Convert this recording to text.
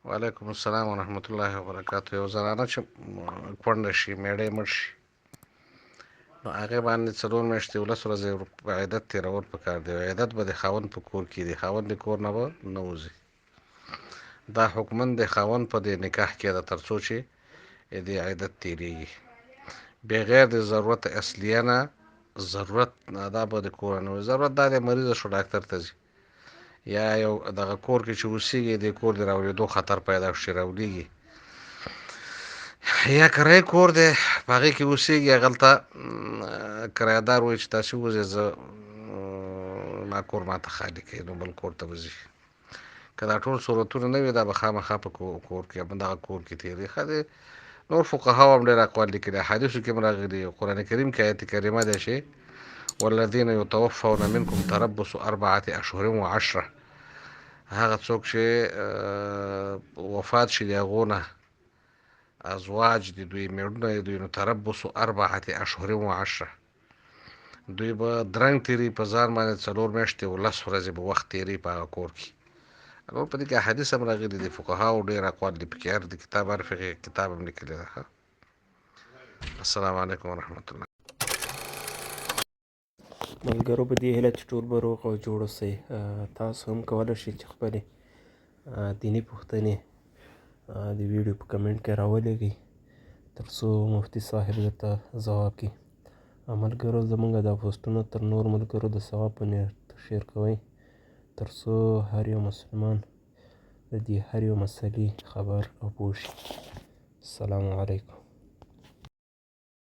وعلیکم السلام ورحمت الله وبرکاته. یو زنانه چې کونډه شي، میړه یې مړ شي، نو هغې باندې 4 میاشتې او 10 ورځې په عدت تېرول پکار دی. عدت به د خاوند په کور کې دی، خاوند د کور نه به نه وځي. دا حکمن د خاوند په دې نکاح کې ده تر څو چې د عدت تېرېږي، بغیر د ضرورت اصلیه نه. ضرورت نه دا به د کور نه وي. ضرورت دا دی مریضه شو ډاکتر ته ځي، یا یو دغه کور کې چې اوسېږي د کور د راولېدو خطر پیدا شي راولېږي، یا کرایه کور دی په هغې کې اوسېږي، هغلته کرایهدار وایي چې تاسې ووځئ، زه ما کور ماته خالي کوي، نو بل کور ته به ځي. که دا ټول صورتونه نه وي دا به خامخا په کور کې دغه کور کې تېرېږي. ښه دی، نور فقهاو هم ډېر اقوال لیکلي، احادیثو کې هم راغلي، قرآن کریم کې آیت کریمه دی چې والذین یتوفون منکم تربص 4 اشهر و10، هغه څوک چې وفات شي د هغو نه ازواج د دوی مېړونه د دوی، نو تربص 4 اشهر و10، دوی به درنګ تېروي په ځان باندې 4 میاشتې او 10 ورځې به وخت تېروي په هغه کور کې. نور په دې کې احادیث هم راغلي دي، فقهاو ډېر اقوال دي پکې، هر د کتاب هر فقهي کتاب هم لیکلی ده. السلام علیکم ورحمت الله. ملګرو په دې هیله چې ټول به روغ او جوړ اوسئ. تاسو هم کولی شئ چې خپلې دیني پوښتنې د ویډیو په کمنټ کې راولېږئ تر څو مفتي صاحب درته ځواب کړي. ملګرو زمونږ دا پوسټونه تر نور ملګرو د ثواب په نیت شیر کوئ تر څو هر یو مسلمان د دې هر یو مسلې خبر او پوه شي. السلام علیکم.